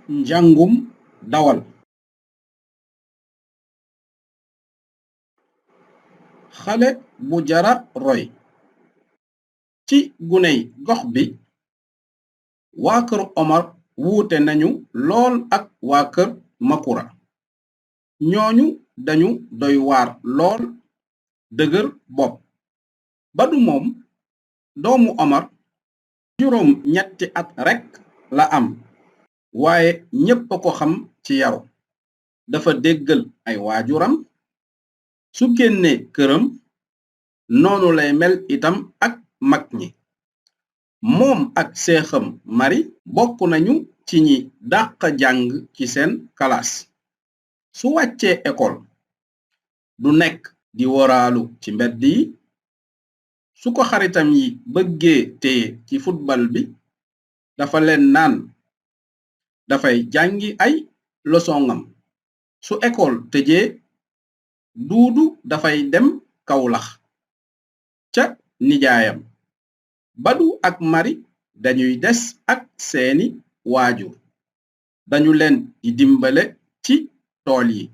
Njàngum dawal. Xale bu jara roy. Ci guney gox bi waa kër Omar wuute nañu lool ak waa kër Makura. ñooñu dañu doy waar lool dëgër bopp. Badu moom doomu Omar juróom ñetti at rekk la am waaye ñépp a ko xam ci yaru. Dafa déggal ay waajuram su génnee këram noonu lay mel itam ak mag ñi. moom ak seexam Mari bokk nañu ci ñi dàq jàng ci seen kalaas. su wàccee ekol du nekk di woraalu ci mbedd yi. su ko xaritam yi bëggee téye ci futbal bi dafa leen naan dafay jàngi ay losongam. su ekol tëjee Duudu dafay dem Kawlax ca nijaayam. Badu ak Mari dañuy des ak seeni waajur. dañu leen di dimbale ci tool yi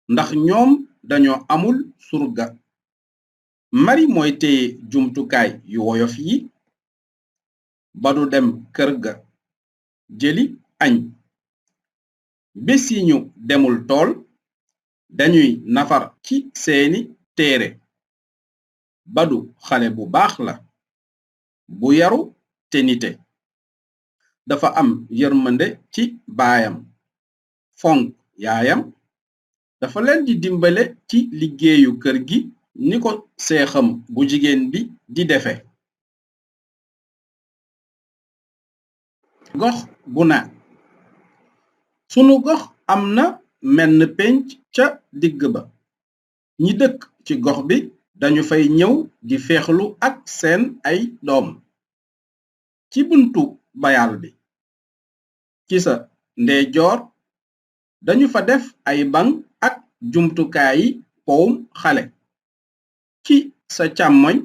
ndax ñoom dañoo amul surga. Mari mooy téye jumtukaay yu woyof yi. Badu dem kër ga jëli añ. bés yi ñu demul tool dañuy nafar ci seeni téere. Badu xale bu baax la bu yaru te nite. dafa am yërmande ci baayam fonk yaayam. dafa leen di dimbale ci liggéeyu kër gi ni ko seexam bu jigéen bi di defe. gox bu na. sunu gox am na menn penc ca digg ba. ñi dëkk ci gox bi dañu fay ñëw di feexlu ak seen ay doom. ci buntu bayal bi ci sa ndeyjoor dañu fa def ay baŋ ak jumtukaayi powum xale. ci sa càmmoñ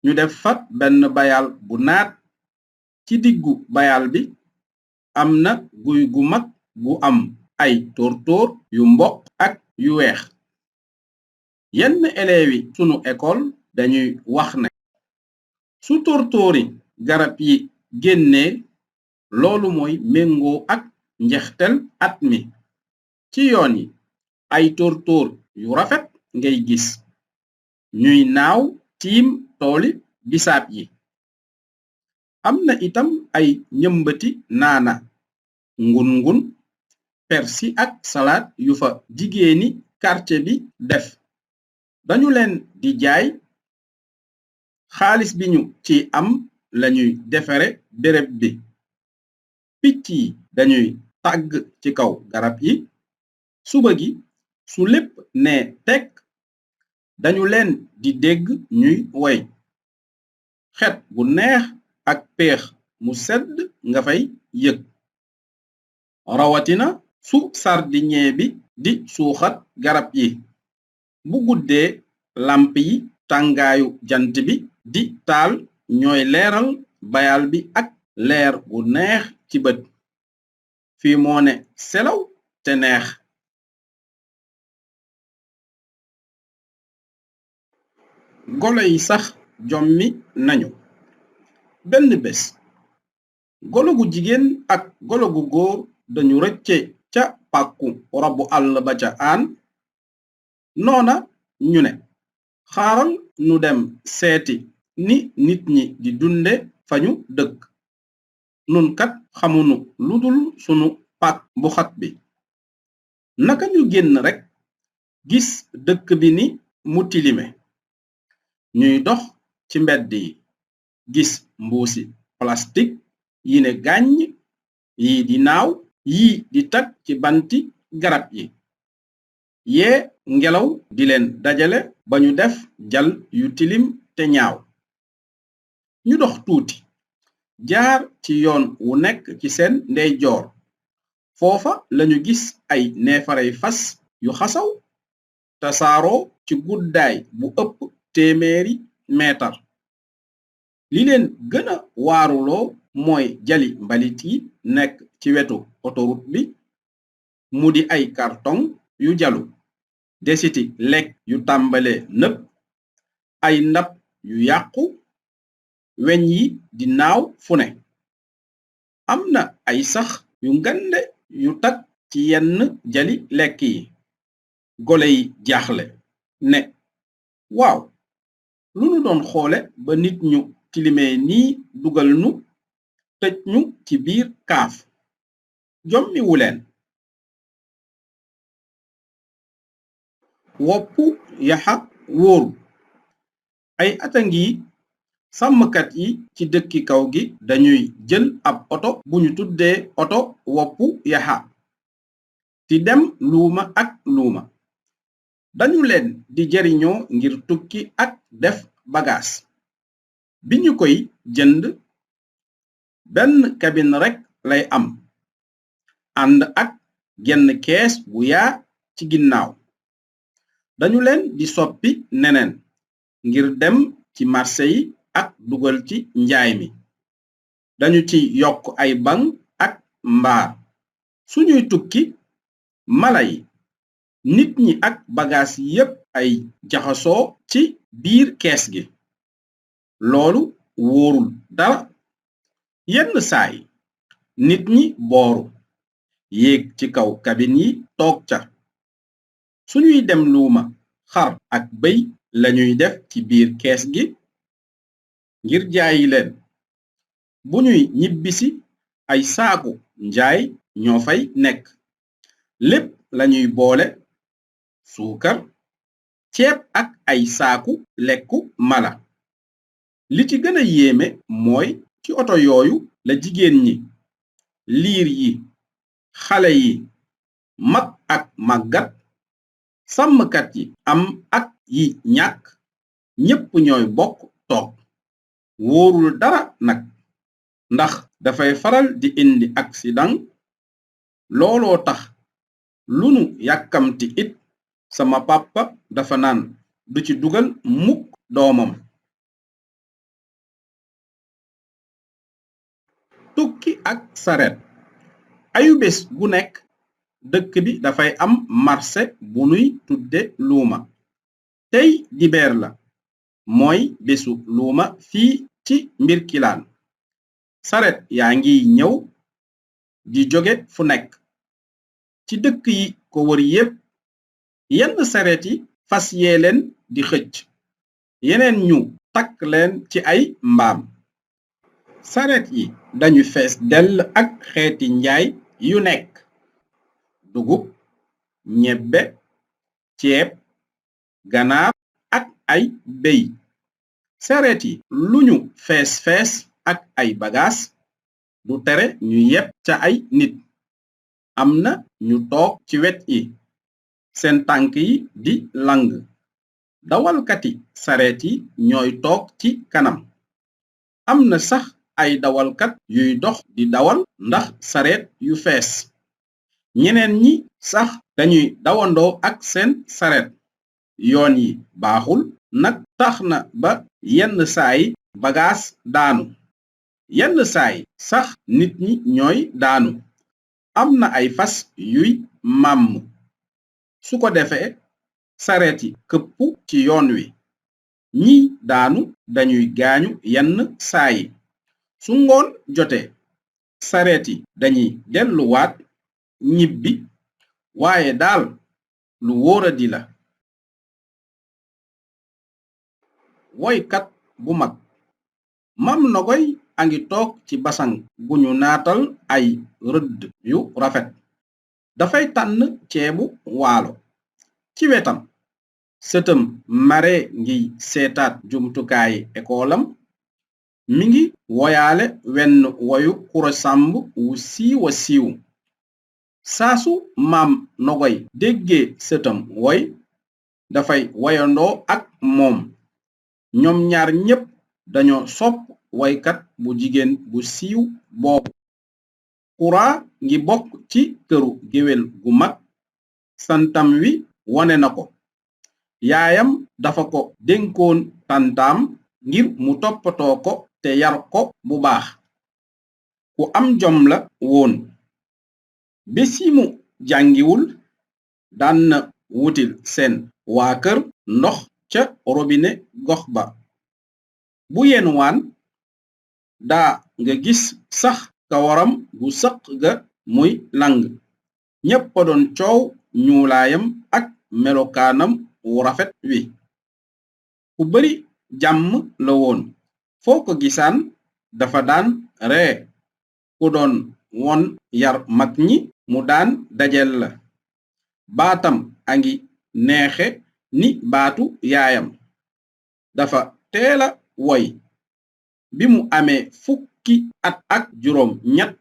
ñu def fa benn bayal bu naat. ci diggu bayal bi am na guy gu mag gu am ay tóortóor yu mboq ak yu weex. yenn eleewi sunu ekol dañuy wax ne su tóortóori garab yi génnee loolu mooy méngoo ak njeextel at mi. ci yoon yi ay tóortóor yu rafet ngay gis ñuy naaw tiim tooli bisaab yi. am na itam ay ñëmbati naana ngun-ngun persi ak salaat yu fa jigéeni quartier bi def. dañu leen di jaay. xaalis bi ñu ci am lañuy defare béréb bi. picc yi dañuy tàgg ci kaw garab yi. suba gi su lépp ne tekk dañu leen di dégg ñuy woy. xet bu neex ak péex mu sedd nga fay yëg. rawatina su sardiñee bi di suuxat garab yi. bu guddee lamp yi tàngaayu jant bi di taal ñooy leeral bayal bi ak leer gu neex ci bët. fii moo ne selaw te neex. golo yi sax jommi nañu. benn bés golo gu jigéen ak golo gu góor dañu rëcce ca pàkku rabu àll ba ca aan. noona ñu ne xaaral nu dem seeti ni nit ñi di dunde fañu dëkk. nun kat xamunu ludul sunu pàkk bu xat bi. naka ñu génn rekk gis dëkk bi ni mu tilime. ñuy dox ci mbedd yi gis mbuusi plastik yi ne gàññ yi di naaw yi di tag ci banti garab yi. yee ngelaw di leen dajale ba ñu def jal yu tilim te ñaaw. ñu dox tuuti jaar ci yoon wu nekk ci seen ndeyjoor. foofa lañu gis ay neefarey fas yu xasaw tasaaroo ci guddaay bu ëpp téeméeri meetar. li leen gëna waaruloo mooy jali mbalit yi nekk ci wetu autoroute bi mu di ay karton yu jalu desiti lekk yu tàmbale nëpp ay ndab yu yàqu weñ yi di naaw fu ne am na ay sax yu ngande yu tag ci yenn jali lekk yi gole yi jaaxle ne waaw lu nu doon xoole ba nit ñu tilimee nii dugal nu tëj ñu ci biir kaaf jommi wuleen woppu yaxa wóoru ay ata ngi sàmmkat yi ci dëkki kaw gi dañuy jël ab oto bu ñu tuddee oto woppu yaxa di dem luuma ak luuma dañu leen di jariñoo ngir tukki ak def bagaas bi ñu koy jënd benn cabine rekk lay am ànd ak genn kees bu yaa ci ginnaaw dañu leen di soppi neneen ngir dem ci marché yi ak dugal ci njaay mi dañu ci yokk ay baŋ ak mbaar suñuy tukki mala yi nit ñi ak bagaas yépp ay jaxasoo ci biir kees gi loolu wóorul dara yenn saay nit ñi booru yéeg ci kaw kabin yi toog ca suñuy dem luuma xar ak bëy lañuy def ci biir kees gi ngir jaayi leen bu ñuy ñibbisi ay saaku njaay ñoo fay nekk lépp lañuy boole suukar ceeb ak ay saaku lekku mala li ci gëna yéeme mooy ci oto yooyu la jigéen ñi liir yi xale yi mag ak màggat sàmmkat yi am ak yi ñàkk ñépp ñooy bokk toog wóorul dara nag ndax dafay faral di indi accident looloo tax lu nu yàkkamti it sama papa dafa naan du ci dugal mukk doomam tukki ak saret ayubés gu nekk dëkk bi dafay am marché bu nuy tudde luuma tey dibeer la mooy bésu luuma fii ci mbirkilaan saret yaa ngiy ñëw di jóge fu nekk ci dëkk yi ko wër yépp yenn saret yi fas yee leen di xëcc yeneen ñu takk leen ci ay mbaam saret yi dañu fees dell ak xeeti njaay yu nekk dugub ñebbe ceeb ganaar ak ay béy saret yi luñu fees fees ak ay bagaas du tere ñu yépp ca ay nit am na ñu toog ci wet yi seen tànk yi di lang dawalkati saret yi ñooy toog ci kanam am na sax ay dawalkat yuy dox di dawal ndax saret yu fees ñeneen ñi sax dañuy dawandoo ak seen saret yoon yi baaxul nag tax na ba yenn saay bagaas daanu yenn saay sax nit ñi ñooy daanu am na ay fas yuy màmm su ko defee saret yi këpp ci yoon wi ñi daanu dañuy gaañu yenn saayi su ngoon jote saret yi dañuy delluwaat ñibbi waaye daal lu wóoradi la woykat bu mag Mam Nogoy a ngi toog ci basang gu ñu naatal ay rëdd yu rafet dafay tànn ceebu waalo ci wetam sëtëm mare ngi seetaat jumtukaayi ekoolam mi ngi woyaale wenn woyu Kura Samb wu siiwa siiw saasu Maam Nogoy déggee sëtëm woy dafay woyandoo ak moom ñoom ñaar ñépp dañoo sopp woykat bu jigéen bu siiw boobu Kura ngi bokk ci këru géwél gu mag santam wi wone na ko yaayam dafa ko dénkoon tantaam ngir mu toppatoo ko te yar ko bu baax ku am jom la woon. bés yi mu jàngiwul daan na wutil seen waa kër ndox ca robinet gox ba. bu yenwaan daa nga gis sax kawaram gu sëq ga muy lang. ñéppa doon coow ñuulaayam ak melokaanam wu rafet wi. ku bari jàmm la woon, foo ko gisaan dafa daan ree. ku doon won yar mag ñi mu daan dajel la. baatam a ngi neexe ni baatu yaayam. dafa teela woy. bi mu amee fukki at ak juróom ñett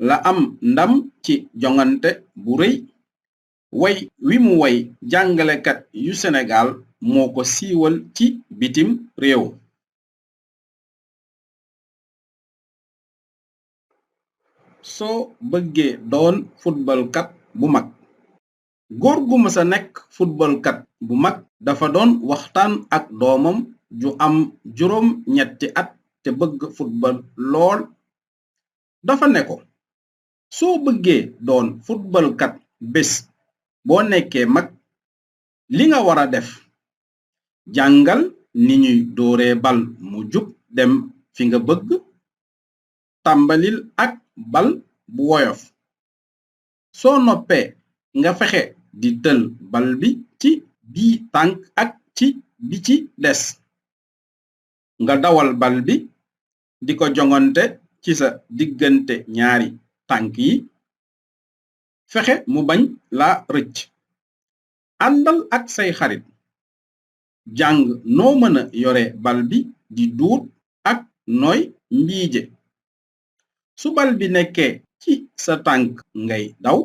la am ndam ci jongante bu rëy. way wi mu way jàngalekat yu Senegal moo ko siiwal ci bitim réew. soo bëggee doon futbalkat bu mag. góor gu mësa nekk futbalkat bu mag dafa doon waxtaan ak doomam ju am juróom ñetti at te bëgg futbal lool. dafa ne ko, soo bëggee doon futbalkat bés boo nekkee mag, li nga wara def jàngal ni ñuy dooree bal mu jub dem fi nga bëgg. tàmbalil ak bal bu woyof. soo noppee nga fexe di tël bal bi ci bii tànk ak ci bi ci des. nga dawal bal bi di ko jongante ci sa diggante ñaari tànk yi. fexe mu bañ la rëcc. àndal ak say xarit. jàng noo mëna yore bal bi di duut ak nooy mbiije. su bal bi nekkee ci sa tànk ngay daw,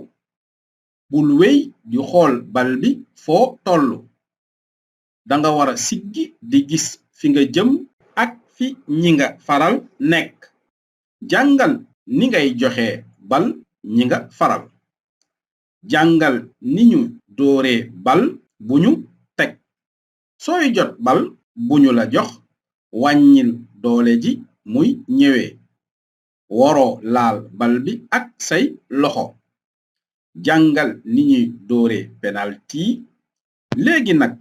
bul wey di xool bal bi foo tollu. danga wara siggi di gis fi nga jëm ak fi ñi nga faral nekk. jàngal ni ngay joxe bal ñi nga faral. jàngal ni ñu dooree bal bu ñu teg. sooy jot bal bu ñu la jox, wàññil doole ji muy ñëwee. waroo laal bal bi ak say loxo. jàngal ni ñuy doore penalti. léegi nag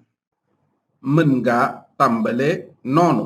mën nga tàmbale noonu.